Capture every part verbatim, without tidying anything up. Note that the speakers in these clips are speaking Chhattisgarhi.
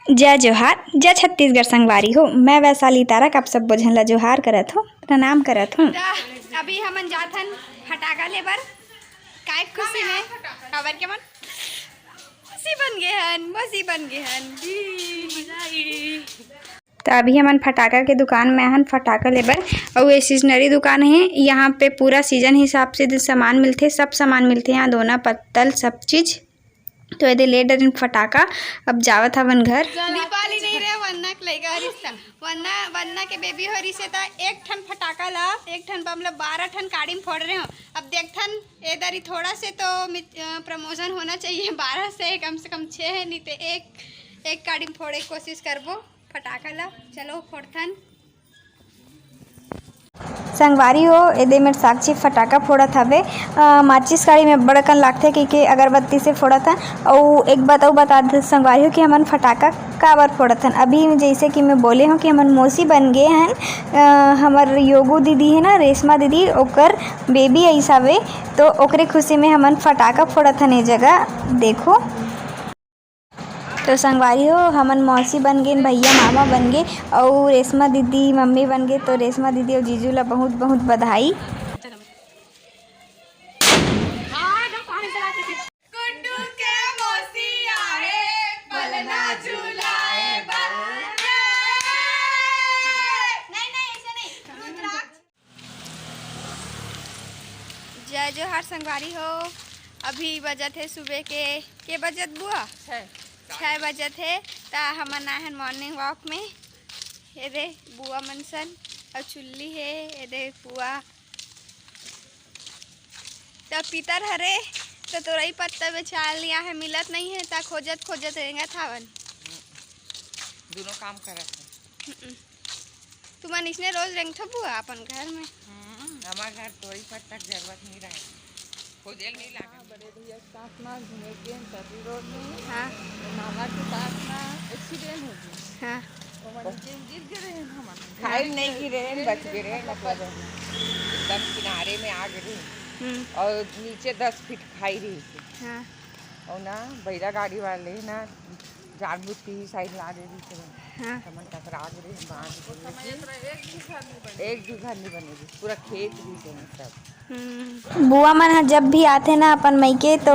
जय जोहार, जय छत्तीसगढ़ संगवारी हो। मैं वैशाली तारक आप सब झन ला जोहार करत हूँ, प्रणाम करत हूँ। त अभी हमन जाथन फटाका लेबर, काय खुशी में, काबर के मन मौसी बन गे हन, मौसी बन गे हन। जी, मजा आई। त अभी हमन फटाका के दुकान में आहन फटाका लेबर, अउ ये स्टेशनरी दुकान हे। यहाँ पे पूरा सीजन हिसाब से जो सामान मिलथे, सब सामान मिलथे यहाँ, दोना पत्तल सब चीज। तो एदे ले डरेन फटाका, अब जावत हवन घर। दीपावली नहीं रहे, वन्ना के लइका हरिस त, वन्ना, वन्ना के बेबी हो रहिस हे त एक ठन फटाका ला, एक ठन बम ला बारह ठन काड़ी में फोड़ रहे हो। अब देखथन ए दरी थोड़ा से तो मित-, अ, प्रमोशन होना चाहिए, बारह से कम से कम छः है, नहीं तो एक, एक काड़ी में फोड़े के कोशिश करबो फटाका ला। चलो फोड़थन। संगवारी हो, एदे मेर साक्षी फटाका फोड़त हवे। अ, माचिस काड़ी में बड़कन लागथे कहिके अगरबत्ती से फोड़त हन। अउ एक बात अउ बता दे संगवारी हो कि हमन फटाका काबर फोड़त हन। अभी जैसे कि मैं बोले हूँ कि हमन मौसी बन गे हन। अ, हमर योगू दीदी है ना, रेशमा दीदी, ओकर बेबी आइस हवे, तो ओकरे खुशी में हमन फटाका फोड़त हन ए जगह। देखो, तो संगवारी हो, हमन मौसी बन गेन, भैया मामा बन गे, अउ रेशमा दीदी मम्मी बन गे। तो रेशमा दीदी अउ जीजू ला बहुत बहुत बधाई। गुड्डू के मौसी आहे, पलना झुलाए बर। नहीं, नहीं, ऐसे नहीं। रुद्राक्ष। जय जोहार संगवारी हो, अभी बजत हे सुबह के, के बजत बुआ? छः। छः बजत हे, त हमन आए हन morning walk में। ये दे बुआ मन सन, अउ चुल्ली हे, ये दे बुआ। त पितर हरे, त तोरई पत्ता बेचाय लिया है, मिलत नहीं है, त खोजत खोजत रेंगत हावन। दोनों काम करत है। हम्म। तुमन इसने रोज रेंगथो बुआ अपन घर में? हम्म, हमार घर तोरई पत्ता के जरूरत नहीं रहे, खोजे ल नहीं लागे। बड़े भैया के साथ ना घूमे के तर्री रोड में, हाँ। वो नाला के पास ना एक्सीडेंट हो गया। हाँ। वो मन नीचे में गिर गए रहे हमन। खाए नहीं गिरे, बच गए रहे, मतलब एकदम किनारे में आ गए रहे। हम्म। और नीचे दस फीट खाई रही थी। हाँ। और ना बैला गाड़ी वाले ना जानबूझ के ही साइड ला दे रही थी। हाँ। हमन टकरा गए रहे, बांध के। एक भी घर नहीं बने रही, पूरा खेत भी गए सब। हम्म। बुआ मन ह जब भी आथे ना अपन मइके, तो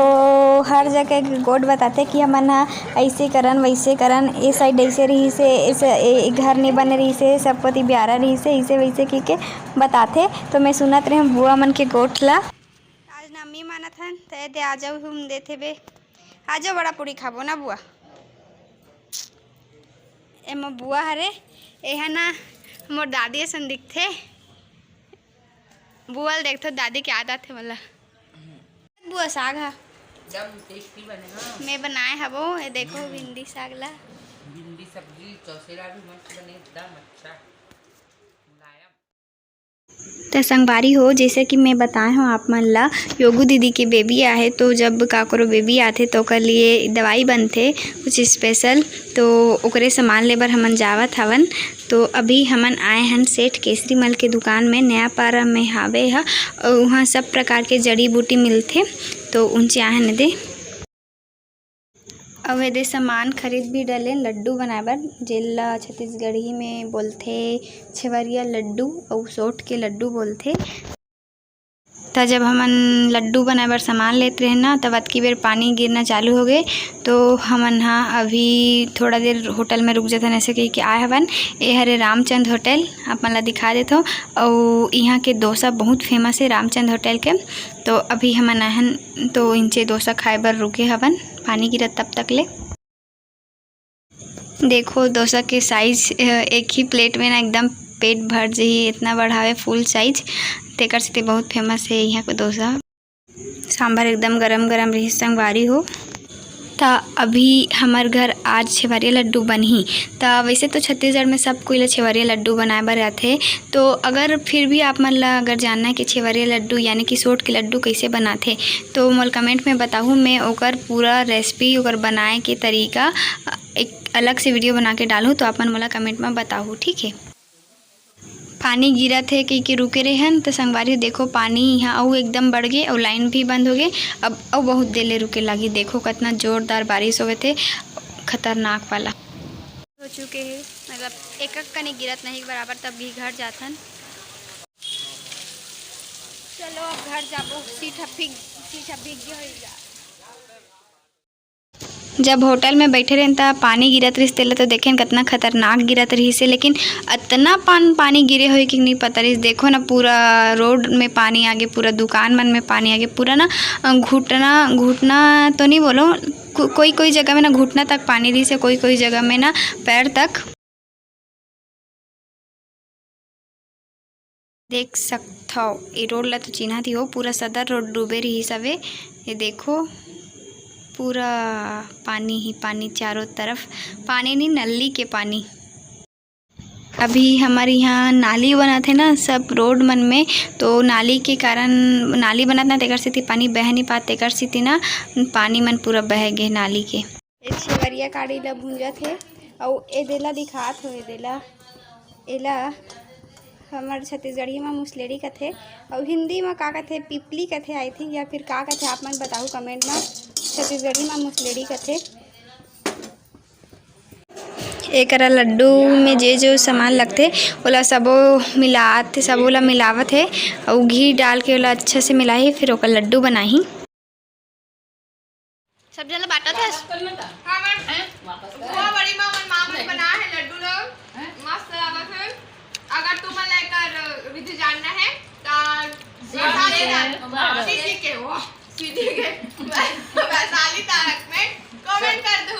हर जगह के गोठ बताथे कि हमन ह ऐसे करन, वैसे करन, ए साइड ऐसे रहिस हे, ऐसे, ए, ए घर नहीं बने रहिस हे, सब कोती बियारा रहिस हे, ऐसे वैसे कहिके बताथे। तो मैं सुनत रहें बुआ मन के गोठ ला। आज नवमी मानत हन, त ए दे आ जाओ, हम देथे बे। आ जाओ, बड़ा पूड़ी खाबो ना बुआ। एमा बुआ हरे, एहा ना मोर दादी असन दिखथे। बुआ ल देखथव, दादी के याद आथे मोला। बुआ, साग ह एकदम टेस्टी बने, हाँ। मैं बनाए हवो, ये देखो, हम्म। भिंडी साग ला। भिंडी सब्जी, चौसेला भी मस्त बने, एकदम अच्छा, मुलायम। त संगवारी हो, जैसे कि मैं बताए हूँ आप मन ला, योगू दीदी के बेबी आहे, तो जब काकरो बेबी आथे, तो ओकर लिए दवाई बनथे कुछ स्पेशल, तो ओकरे सामान ले बर हमन जावत हवन। तो अभी हमन आए हन सेठ केसरी मल के दुकान में, नया पारा में हावे ह, अउ उहाँ सब प्रकार के जड़ी बूटी मिलथे, तो उनचे आए हन एदे। अउ एदे सामान खरीद भी डलेन लड्डू बनाए बर, जेला छत्तीसगढ़ी में बोलथे छेवरिया लड्डू अउ सोंठ के लड्डू बोलथे। त जब हमन लड्डू बनाए बर सामान लेत रहेन ना, तब अतकी बेर पानी गिरना चालू हो गे। तो हमन ह अभी थोड़ा देर होटल में रुक जथन, ऐसे कहिके आए हवन। ए हरे रामचंद होटल, आप मन ला दिखा देथव। अउ इहाँ के डोसा बहुत फेमस हे रामचंद होटल के। तो अभी हमन आए हन, तो इंचे डोसा खाए बर रुके हवन, पानी गिरत तब तक ले। देखो डोसा के साइज, अ, एक ही प्लेट में ना एकदम पेट भर जही, इतना बड़ा हवे फुल साइज, तेकर सेती बहुत फेमस हे इहाँ के डोसा। सांभर एकदम गरम गरम रहिस संगवारी हो। त अभी हमर घर आज छेवरिया लड्डू बनही। त वैसे तो छत्तीसगढ़ में सब कोई ला छेवरिया लड्डू बनाए बर आथे, तो अगर फिर भी आप मन ला अगर जानना है कि छेवरिया लड्डू यानी कि सोंठ के लड्डू कैसे बनाथे, तो मोला कमेंट में बताहू, मैं ओकर पूरा रेसिपी, ओकर बनाए के तरीका एक अलग से वीडियो बना के डालहूँ, तो आप मन मोला कमेंट में बताहू, ठीक है। पानी गिरत हे कहिके रुके रेहेन, त संगवारी हो, देखो, पानी इहाँ अउ एकदम बढ़ गे अउ लाइन भी बंद हो गे। अब अउ बहुत देर ले रुके लागही। देखो, कतना जोरदार बारिश होवत हे, खतरनाक वाला। चुके हे, मतलब एक एक कनी गिरत नहीं बराबर, तब भी घर जाथन। चलो अब घर जाबो, सीट ह भीग, सीट ह भीग गे होई जा। जब होटल में बैठे रहेन, त पानी गिरत रहिस, तेला तो देखेन, कतना खतरनाक गिरत रहिस हे, लेकिन अतना पान, पानी गिरे होई कि नहीं पता रहिस। देखो ना, पूरा रोड में पानी आगे, पूरा दुकान मन में पानी आगे, पूरा ना, अ, घुटना, घुटना तो नहीं बोलो, को-, कोई, कोई जगह में ना घुटना तक पानी रहिस हे, कोई, कोई जगह में ना पैर तक। देख सकथव, ए रोड ला तो चिन्हत ही हो, पूरा सदर रोड डूबे रहिस हवे। ये देखो, पूरा पानी ही पानी, चारों तरफ पानी नहीं, नली के पानी। अभी हमर इहाँ नाली बनत हे ना, सब रोड मन में, तो नाली के कारण, नाली बनत ना, तेकर सेती पानी बह नहीं पात, तेकर सेती ना पानी मन पूरा बह गे नाली के। ए छेवरिया काड़ी ला भूंजत हे, अउ ए देला दिखात हो, ए देला, एला हमर छत्तीसगढ़ी म मुसलेड़ी कथे, अउ हिंदी म का कथे, पिपली कथे, I think, या फिर का कथे, आप मन बताहू comment म। छत्तीसगढ़ी म मुसलेड़ी कथे। एकरा लड्डू में जे जो सामान लगथे, ओला सबो मिलात, सबो ला मिलावत हे, अउ घी डाल के ओला अच्छा से मिलाही, फिर ओकर लड्डू बनाही। सब जन ला बांटत हस? हाँ, मैं बुआ बड़ी माँ, मन माँ मन बना है लड्डू लोग, मस्त लागत है। अगर तुम मन ला एकर विधि जानना है, तो सीधी के, सीधी के, वो, सीधी के, वैशाली तारक में comment कर दो।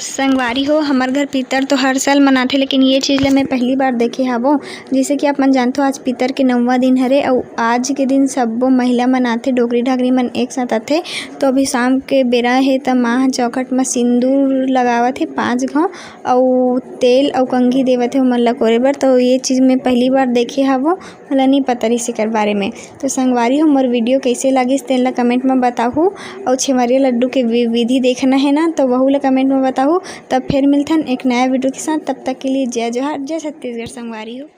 संगवारी हो, हमर घर पितर तो हर साल मनाथे, लेकिन ये चीज ला मैं पहली बार देखे हवो। जैसे कि आप मन जानथो, आज पितर के नौवां दिन हरे, अउ आज के दिन सब्बो महिला मन आथे, डोकरी ढाकरी मन एक साथ आथे। तो अभी शाम के बेरा हे, त माँ ह चौखट म सिंदूर लगावत हे पाँच घाव, अउ तेल अउ कंघी देवत हे ओमन ला कोरे बर। तो ये चीज मैं पहली बार देखे हवो, मोला नहीं पता रहिस एकर बारे में। तो संगवारी हो, मोर video कैसे लागिस, तेन ला comment म बताहू, अउ छेवरिया लड्डू के वि-, विधि देखना है ना, तो वहू ला comment म बताहू। तब फिर मिलथन एक नया video के साथ, तब तक के लिए जय जोहार, जय छत्तीसगढ़ संगवारी हो।